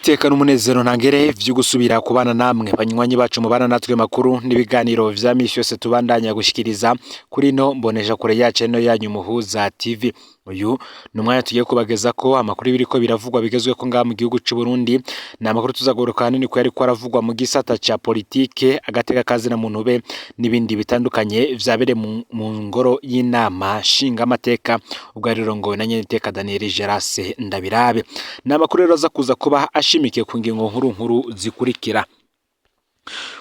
Niteka n'umunezero ntangere vyo gusubira kubana namwe banywanyi bacu mubana natwe makuru n'ibiganiro vya misi yose tubandanya gushikiriza kuri no mbonesha kure yacu ino yanyu Muhuza TV. Uyu ni umwanya tugiye kubageza ko amakuru biriko biravugwa bigezweho ngaha mu gihugu c'u Burundi. Ni amakuru tuzagaruka ahanini ko yariko aravugwa mu gisata ca politike, agateka kazina muntu be n'ibindi bitandukanye vyabereye mu ngoro y'inama nshingamateka, ubwo yarirongowe na nyeniteka Daniel Gerase Ndabirabe. Ni amakuru rero aza kuza kuba ashimikiye ku ngingo nkuru nkuru zikurikira.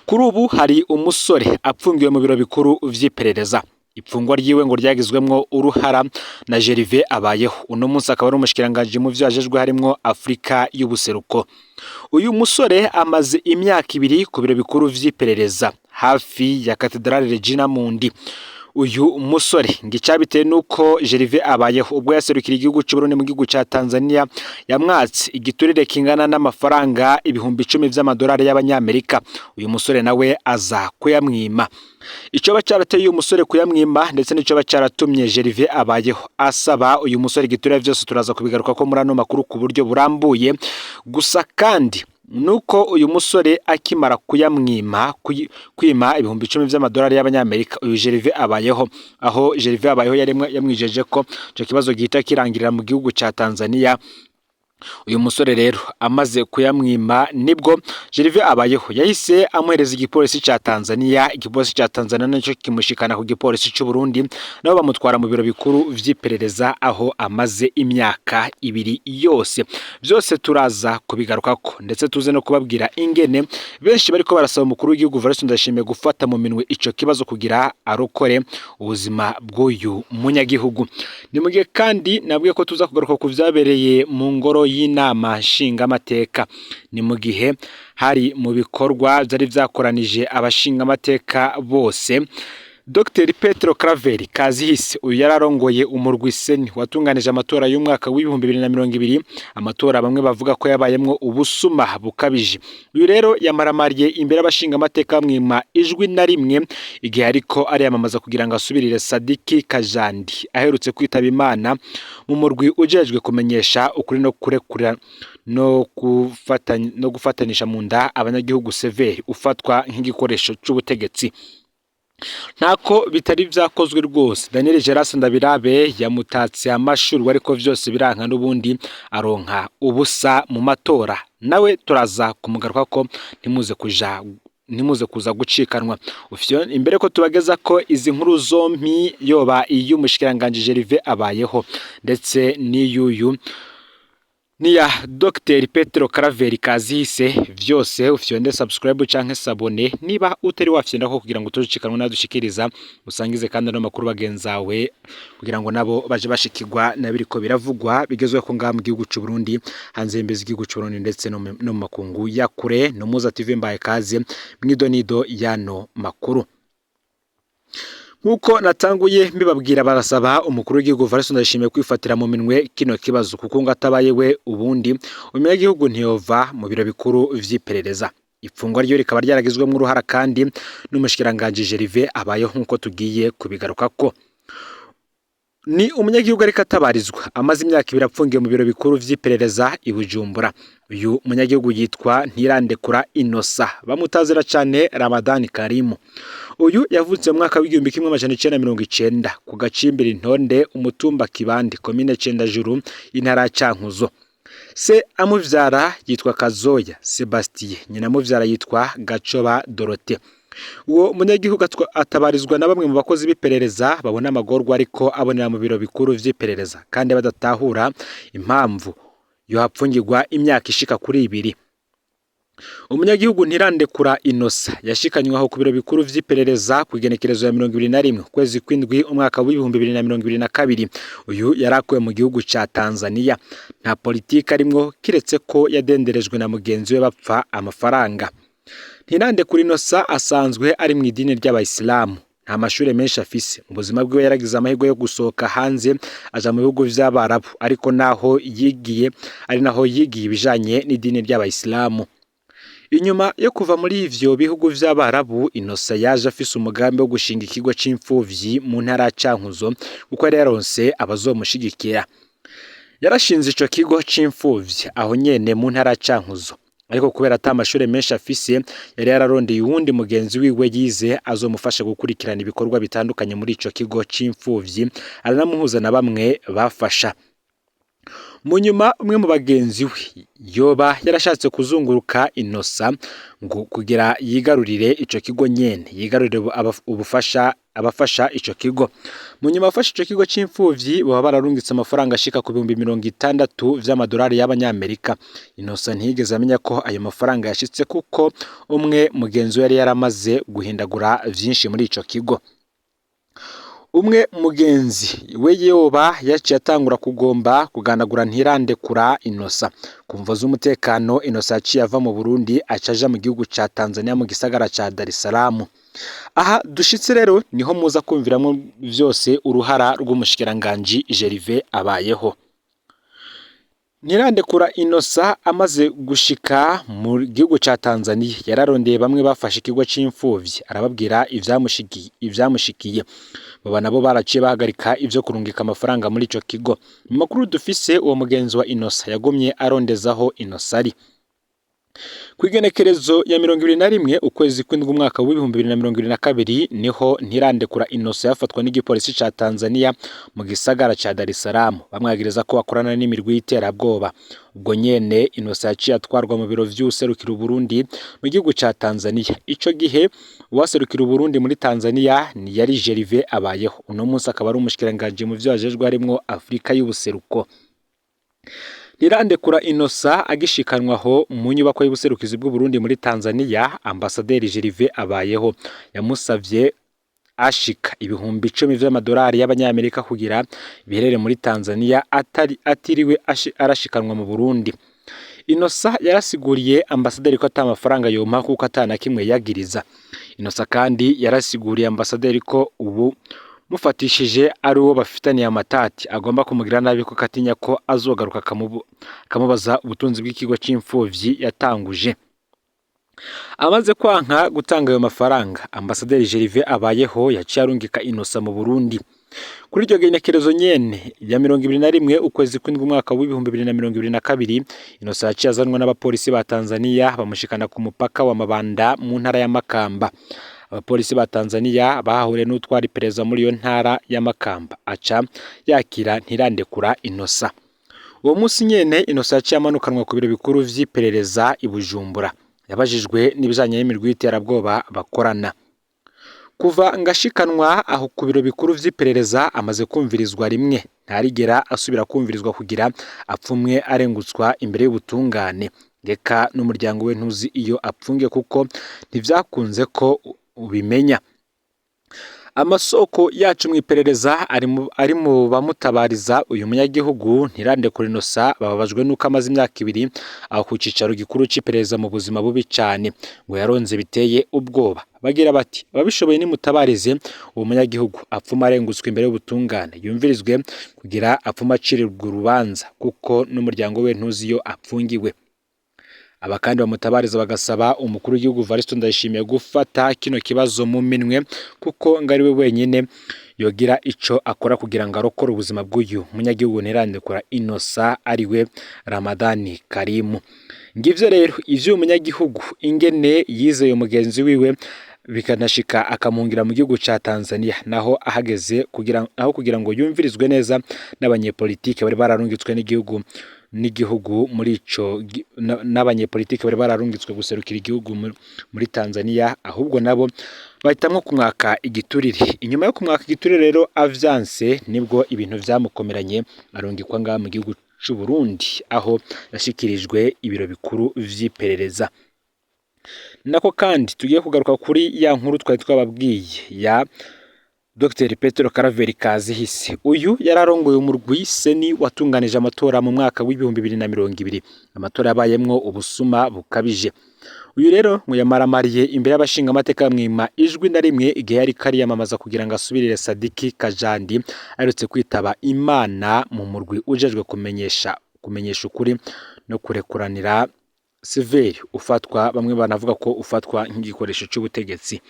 Kuri ubu hari umusore apfungiwe mu biro bikuru vy'iperereza. Ipfungwa ryiwe ngo ryagizwemwo uruhara na Gervais Abayeho. Uno munsi akaba ari umushikiranganji mu vyo ajejwe harimwo Afrika y'ubuseruko. Uyu musore amaze imyaka 2 ku biro bikuru vy'iperereza hafi ya Katedrale Regina Mundi. Uyu musore ngo icabiteye nuko Gervais Abayeho ubwo yaserukira igihugu c'Uburundi mu gihugu ca Tanzania yamwatse igiturire kingana n'amafaranga 10,000 vy'amadolari y'abanyamerika. Uyu musore nawe aza kuyamwima. Icoba carateye uyu musore kuyamwima ndetse n'icoba caratumye Gervais Abayeho asaba uyu musore igiturire, vyose turaza kubigaruka ko muri ano makuru ku buryo burambuye. Gusa kandi nuko uyu musore akimara kuyamwima, kwima 10,000 vy'amadolari y'abanyamerika uyu Gervais Abayeho, aho Gervais Abayeho yari yamwijeje ko ico kibazo gihita kirangirira mu gihugu ca Tanzania. Uyu musore rero amaze kuyamwima nibwo Gervais Abayeho yahise amuhereza igipolisi ca Tanzania. Igipolisi ca Tanzania naco kimushikana ku gipolisi c'u Burundi, nabo bamutwara mu biro bikuru vy'iperereza aho amaze imyaka 2 yose. Vyose turaza kubigarukako ndetse tuze no kubabwira ingene benshi bariko barasaba umukuru w'igihugu Evariste Ndayishimiye gufata mu minwe ico kibazo kugira arokore ubuzima bw'uyu munyagihugu. Ni mu gihe kandi nabwiye ko tuza kugaruka ku vyabereye mu ngoro y'inama nshingamateka. Ni mu gihe hari mu bikorwa vyari vyakoranije abashingamateka bose. Dr Petro Claver Kazihise, uyu yararongoye umurwi CENI watunganije amatora y'umwaka w'2020, amatora bamwe bavuga ko yabayemwo ubusuma bukabije. Uyu rero yamaramariye imbere y'abashingamateka bamwima ijwi na rimwe igihe ariko ariyamamaza kugira ngo asubirire Sadiki Kajandi aherutse kwitaba Imana mu murwi ujejwe kumenyesha ukuri no kurekura no gufatanisha mu nda abanyagihugu Severi, ufatwa nk'igikoresho c'ubutegetsi. Ntako bitari vyakozwe rwose, Daniel Gerase Ndabirabe yamutatse amashurwe ariko vyose biranka, n'ubundi aronka ubusa mu matora. Nawe turaza kumugaruka ko ntimuze kuza gucikanwa. Imbere ko tubageza ko izi nkuru zompi, yoba iy'umushikiranganji Gervais Abayeho ndetse n'iyuyu niya Dr Petro Claver Kazihise, vyose ufyonde subscribe canke s'abonner niba utari wafyonda ko kugira ngo utojikanwe nadushikiriza, usangize kandi ano makuru bagenzawe kugira ngo nabo baje bashikirwa na biriko biravugwa bigezweho ngaha mu gihugu c'u Burundi, hanze y'imbizi z'igihugu c'u Burundi ndetse no mu makungu ya kure. No Muza TV mbaye kaze mwidonido yano makuru. Nkuko natanguye mbibabwira, barasaba umukuru w'igihugu Evariste Ndayishimiye kwifatira mu minwe kino kibazo, kuko ngo atabaye we ubundi umunyagihugu ntiyova mu biro bikuru vy'iperereza. Ipfungwa ryo rikaba ryaragizwemwo uruhara kandi n'umushikiranganji Gervais Abayeho, nkuko tugiye kubigarukako. Ni umunyagihugu ariko atabarizwa amaze imyaka 2 apfungiwe mu biro bikuru vy'iperereza i Bujumbura. Uyu munyagihugu yitwa Ntirandekura Inosa, bamutazira cane Ramadani Karimu. Uyu yavutse mu mwaka w'1990 ku gacimbiri Intonde, umutumba Kibandi, komine Cendajuru, intara ya Cankuzo. Se amuvyara yitwa Kazoya Sebastien, nyina amuvyara yitwa Gacoba Dorothée. Uwo munyagihugu atabarizwa na bamwe mu bakozi b'iperereza babona amagorwa ariko abonera mu biro bikuru vy'iperereza, kandi badatahura impamvu yohapfungirwa imyaka ishika kuri 2. Umunyagihugu Ntirandekura Inosa yashikanywe aho ku biro bikuru vy'iperereza ku igenekerezo ya 21 ukwezi kw'indwi umwaka w'2022. Uyu yarakuwe mu gihugu ca Tanzania. Nta politike arimwo kiretse ko yadenderejwe na mugenzi we bapfa amafaranga. Ntirandekura Inosa asanzwe ari mu idini ry'abayisilamu. Nta mashure menshi afise. Mu buzima bwiwe yaragize amahirwe yo gusohoka hanze aja mu bihugu vy'Abarabu, ariko naho yigiye ari naho yigiye ibijanye n'idini ry'abayisilamu. Inyuma yo kuva muri ivyo bihugu vy'Abarabu, Inosa yaje afise umugambi wo gushinga ikigo c'imfuvyi mu ntara ya Cankuzo, kuko yari yaronse abazomushigikira. Yarashinze ico kigo c'imfuvyi aho nyene mu ntara ya Cankuzo, ariko kubera ata amashure menshi afise, yari yararondeye uwundi mugenzi wiwe yize azomufasha gukurikirana ibikorwa bitandukanye muri ico kigo c'imfuvyi, aranamuhuza na bamwe bafasha. Mu nyuma umwe mu bagenzi we yoba yarashatse kuzunguruka Inosa ngo kugira yigarurire ico kigo nyene, yigarurire ubufasha abafasha ico kigo. Mu nyuma abafasha ico kigo c'imfuvyi baba bararungitse amafaranga ashika ku 60,000 vy'amadolari y'abanyamerika. Inosa ntiyigeze amenya ko ayo mafaranga yashitse kuko umwe mugenzi we yari yaramaze guhindagura vyinshi muri ico kigo. Umwe mugenzi we yoba yaciye atangura kugomba kugandagura Ntirandekura Inosa. Ku mvo z'umutekano Inosa yaciye ava mu Burundi aca aja mu gihugu ca Tanzania mu gisagara ca Dar es Salaam. Aha dushitse rero niho muza kumviramwo vyose uruhara rw'umushikiranganji Gervais Abayeho. Ntirandekura Inosa amaze gushika mu gihugu ca Tanzania yararondeye bamwe bafashe ikigo c'imfuvyi arababwira ivyamushikiye. Baba nabo baraciye bahagarika ivyo kurungika amafaranga muri ico kigo. Mu makuru dufise uwo mugenzi wa Inosa yagumye arondezaho Inosa ari. Kw'igenekerezo ya 21 ukwezi kw'indwi umwaka w'2022 niho Ntirandekura Inosa yafatwa n'igipolisi ca Tanzania mu gisagara ca Dar es Salaam, bamwagiriza ko akorana n'imirwi y'iterabwoba. Ubwo nyene Inosa yaciye atwarwa mu biro vy'uwuserukira Uburundi mu gihugu ca Tanzania. Ico gihe uwaserukira Uburundi muri Tanzania ni yari Gervais Abayeho, uno munsi akaba ari umushikiranganji mu vyo ajejwe harimwo Afrika y'ubuseruko. Ntirandekura Inosa agishikanwa aho mu nyubako y'ubuserukizi bw'Uburundi muri Tanzania, ambasaderi Gervais Abayeho yamusavye ashika 10,000 vy'amadolari y'abanyamerika kugira biherere muri Tanzania atiriwe arashikanwa mu Burundi. Inosa yarasiguriye ambasaderi ko ata mafaranga yompa kuko ata na kimwe yagiriza. Inosa kandi yarasiguriye ambasaderi ko ubu mufatishije ari uwo bafitaniye amatati agomba kumugira nabi kuko atinya ko azogaruka akamubaza ubutunzi bw'ikigo c'imfuvyi yatanguje. Amaze kwanka gutanga ayo mafaranga, ambasaderi Gervais Abayeho yaciye arungika Inosa mu Burundi. Kuri iryo genekerezo nyene ya 21 ukwezi kw'indwi umwaka w'2022, Inosa yaciye azanwa n'abapolisi ba Tanzania bamushikana ku mupaka wa Mabanda mu ntara ya Makamba. Abapolisi ba Tanzania bahahuriye n'utwara iperereza muri iyo ntara ya Makamba, aca yakira Ntirandekura Inosa. Uwo munsi nyene Inosa yaciye amanukanwa ku biro bikuru vy'iperereza i Bujumbura. Yabajijwe n'ibijanye n'imirwi y'iterabwoba bakorana. Kuva ngashikanwa aho ku biro bikuru vy'iperereza amaze kumvirizwa rimwe, ntarigera asubira kumvirizwa kugira apfumwe arengutswa imbere y'ubutungane. Reka n'umuryango we ntuzi iyo apfungiye kuko ntivyakunze ko ubimenya. Amasoko yacu mw'iperereza ari mu bamutabariza uyu munyagihugu Ntirandekura Inosa bababajwe nuko amaze imyaka 2 aho ku cicaro gikuru c'iperereza mu buzima bubi cane, ngo yaronze biteye ubwoba. Bagira bati ababishoboye nimutabarize uwo munyagihugu apfuma arengutswe imbere y'ubutungane, yumvirizwe kugira apfuma acirirwa urubanza kuko n'umuryango we ntuzi iyo apfungiwe. Aba kandi bamutabariza bagasaba umukuru w'igihugu Evariste Ndayishimiye gufata kino kibazo mu minwe kuko ngo ari we wenyine yogira ico akora kugira ngo arokore ubuzima bw'uyu munyagihugu Ntirandekura Inosa ariwe Ramadhani Karimu. Ngivyo rero ivy'uyu munyagihugu ingene yizeye mugenzi wiwe bikanashika akamungira mu gihugu ca Tanzania, naho ahageze aho kugira ngo yumvirizwe neza n'abanyepolitike bari bararungitswe n'igihugu muri ico n'abanyepolitike bari bararungitswe guserukira igihugu muri Tanzania, ahubwo nabo bahitamwo kumwaka igiturire. Inyuma yo kumwaka igiturire rero avyanse, nibwo ibintu vyamukomeranye arungikwa ngaha mu gihugu c'u Burundi aho yashikirijwe ibiro bikuru vy'iperereza. Nako kandi tugiye kugaruka kuri ya nkuru twari twababwiye ya Dr Petero Karaveri Kazihise. Uyu yararongoye umurwi Seni watunganije amatora mu mwaka w'2020, amatora yabayemwo ubusuma bukabije. Uyu rero ngo yamaramariye imbere y'abashingamateka bamwima ijwi na rimwe igihe yariko ariyamamaza kugira ngo asubirire Sadiki Kajandi aherutse kwitaba Imana mu murwi ujejwe kumenyesha ukuri no kurekuranira Severi ufatwa, bamwe banavuga ko ufatwa nk'igikoresho c'ubutegetsi.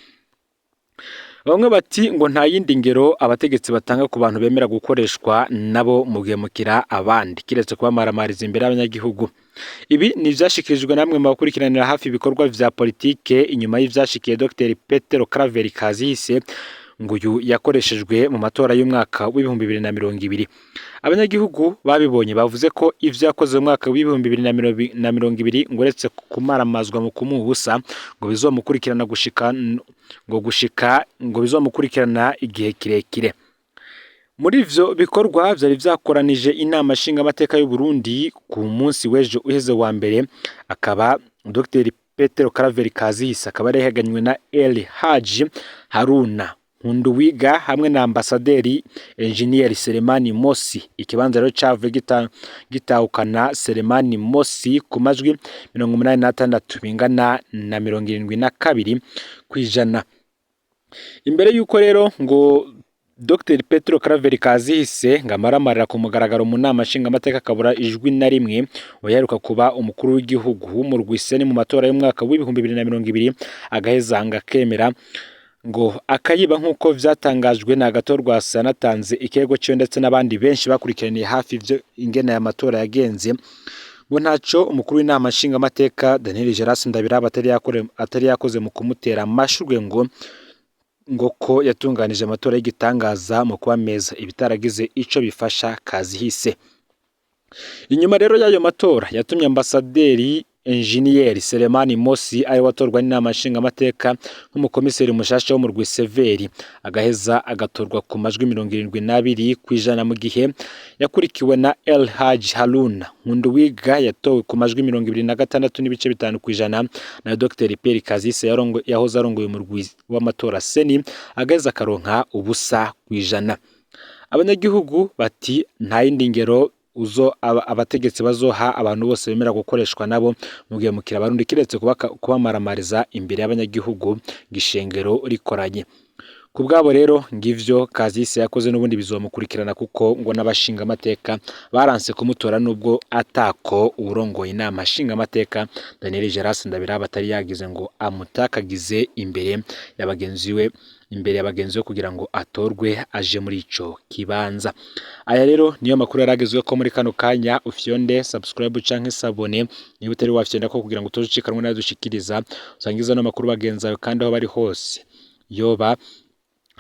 Bamwe bati ngo nta yindi ngero abategetsi batanga ku bantu bemera gukoreshwa nabo mu guhemukira abandi, kiretse kubamaramariza imbere y'abanyagihugu. Ibi ni ivyashikirijwe namwe mu bakurikiranira hafi ibikorwa vya politike inyuma y'ivyashikiye Dr Petero Claver Kazihise, ngo uyu yakoreshejwe mu matora y'umwaka w'2020. Abanyagihugu babibonye bavuze ko ivyo yakoze mu mwaka w'2020 ngo uretse kumaramazwa mu kumuha ubusa, ngo bizomukurikirana gushika ngo gushika ngo bizomukurikirana igihe kirekire. Muri ivyo bikorwa vyari vyakoranije inama nshingamateka y'u Burundi ku munsi w'ejo uheze wa mbere, akaba Dr Petero Claver Kazihise akaba yari yahiganywe na El Haji Haruna Nkunduwiga hamwe na ambasaderi Engineer Selemani Mosi. Ikibanza rero cavuye gitahukana Selemani Mosi ku majwi 86 bingana na 72%. Imbere y'uko rero ngo Dr Petero Claver Kazihise ngo amaramarira ku mugaragaro mu nama nshingamateka akabura ijwi na rimwe, uyaheruka kuba umukuru w'igihugu w'umurwi CENI mu matora y'umwaka w'2020, agaheza ngo akemera ngo akayiba nk'uko vyatangajwe na Agathon Rwasa, yanatanze ikirego ciwe ndetse n'abandi benshi bakurikiraniye hafi ivyo ingene aya matora yagenze, ngo ntaco umukuru w'inama nshingamateka Daniel Geras Ndabiraba atari yakoze mu kumutera amashurwe ngo ko yatunganije amatora y'igitangaza mu kuba meza, ibitaragize ico bifasha Kazihise. Inyuma rero y'ayo matora yatumye ambasaderi Engineer Selemani Mosi ari watorwa n'inama nshingamateka nk'umukomiseri mushasha wo mu Rwiseveri, agaheza agatorwa ku majwi 72% mu gihe yakurikiwe na El Haji Haruna Nkunduwiga yatowe ku majwi 26.5% na Dr Pierre Kazihise yahoze arongoye umurwi w'amatora CENI agaheza akaronka 0%. Abanyagihugu bati nta yindi ngero uzo abategetsi bazoha abantu bose bemera gukoreshwa nabo mu guhemukira abarundi, kiretse kubamaramariza imbere y'abanyagihugu gishengero rikoranye. Ku bwabo rero ngivyo Kazihise yakoze n'ubundi bizomukurikirana, kuko ngo n'abashingamateka baranse kumutora nubwo atako uwurongoye inama nshingamateka Daniel Geras Ndabiraba atari yagize ngo amutakagize imbere ya bagenzi we imbere ya bagenzi we kugira ngo atorwe aje muri ico kibanza. Aya rero niyo makuru yaragezwe ko muri kano kanya. Ufyonde subscribe canke s'abonner niba utari wafyonda ko kugira ngo utozicikanwe nayo dushikiriza, usangiza no makuru bagenzi bawe kandi aho bari hose, yoba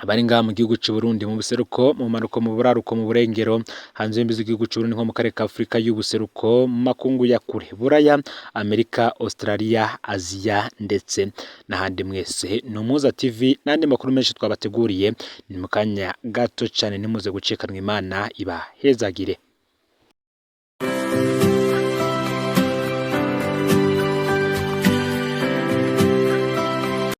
abari ngaha mu gihugu c'u Burundi, mu buseruko, mu manuko, mu buraruko, mu burengero, hanze y'imbizi z'igihugu c'u Burundi nko mu karere ka Afurika y'ubuseruko, mu makungu ya kure, Buraya, Amerika, Australia, Aziya ndetse n'ahandi mwese. Ni Umuhuza TV n'andi makuru menshi twabateguriye ni mu kanya gato cane, ntimuze gucikanwa. Imana ibahezagire.